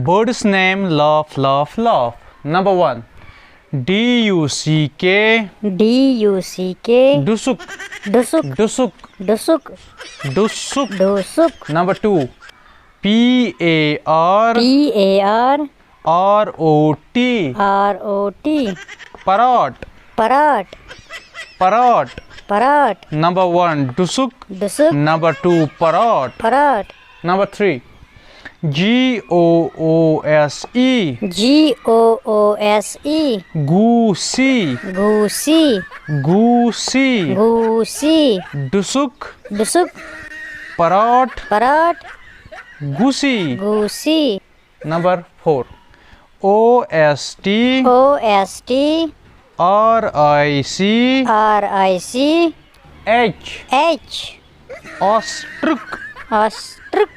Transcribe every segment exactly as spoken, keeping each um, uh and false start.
Birds name laugh, laugh, laugh. Number one, D U C K. D U C K. Dusuk, Dusuk. dusuk, Dusuk. dusuk. Dusuk. Number two, P A R P A R R O T. R O T. Parrot, Parrot. parrot. Parrot. Number one, dusuk. Dusuk. Number two, parrot. Parrot. Number three, G O O S E. G O O S E. Goosey, Goosey. goosey. Goosey. Dusuk, Dusuk. parrot, Parrot. goosey. Goosey. Number four, O S T O S T R I C R I C H. H. Ostrich, Ostrich.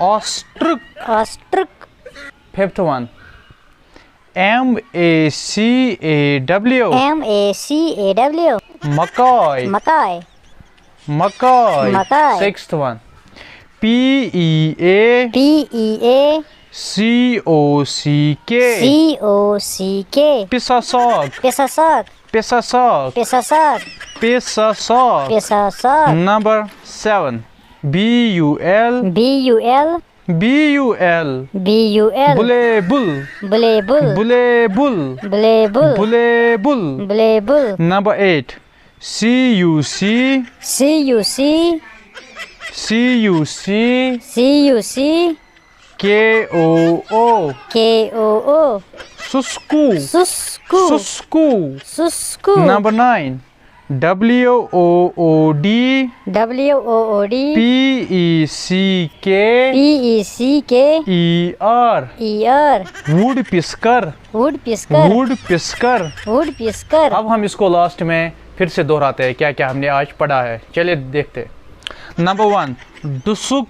ostrich. Ostrich. Fifth one, M A C A W. M A C A W. Macaw, Macaw. macaw. Macaw. Sixth one, P E A P E A C O C K. C O C K. Pisa sock, Pisa sock. pisa sock, Pisa sock. pisa sock. Pisa sock. Number seven, B U L B U L. B U L. B U L. Bulebul, Bulebul. bulebul, Bulebul. bulebul. Bulebul. Number eight, C U C C U C. C U C C U C. K O O. K O O. Susku, Susku. susku. Susku. Number nine, W O O D W O O D. P E C K P E C K. E R. E R. Wood pisker, Wood pisker. wood pisker. Wood pisker. अब हम इसको last में फिर से दोहराते हैं, क्या क्या हमने आज पढ़ा है। चलिए देखते हैं। Number one, dusuk.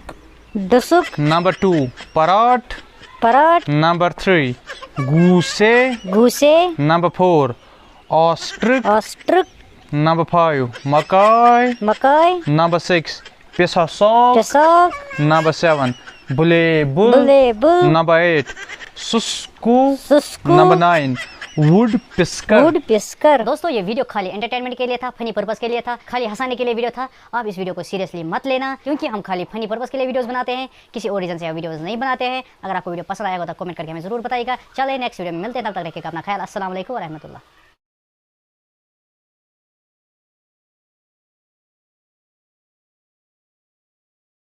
Dusuk. Number two, parrot. Parrot. Number three, goosey. Goosey. Number four, ostrich. Ostrich. Number five, macaw. Macaw. Number six, pisa sock. Pisa sock. Number seven, bulebul. Bulebul. Number eight, susku. Susku. Number nine, wood pisker. Wood pisker. दोस्तों, ये video खाली entertainment के लिए था, funny purpose के लिए था, खाली हंसाने के लिए वीडियो था। आप इस वीडियो को सीरियसली मत लेना, क्योंकि हम खाली फनी पर्पस के लिए वीडियोस बनाते हैं, किसी और रीजन से हम वीडियोस नहीं बनाते हैं। अगर आपको वीडियो पसंद आया हो तो कमेंट करके हमें जरूर बताइएगा। चलिए, नेक्स्ट वीडियो में मिलते हैं, तब तक रखिएगा अपना ख्याल। अस्सलाम वालेकुम व रहमतुल्लाह।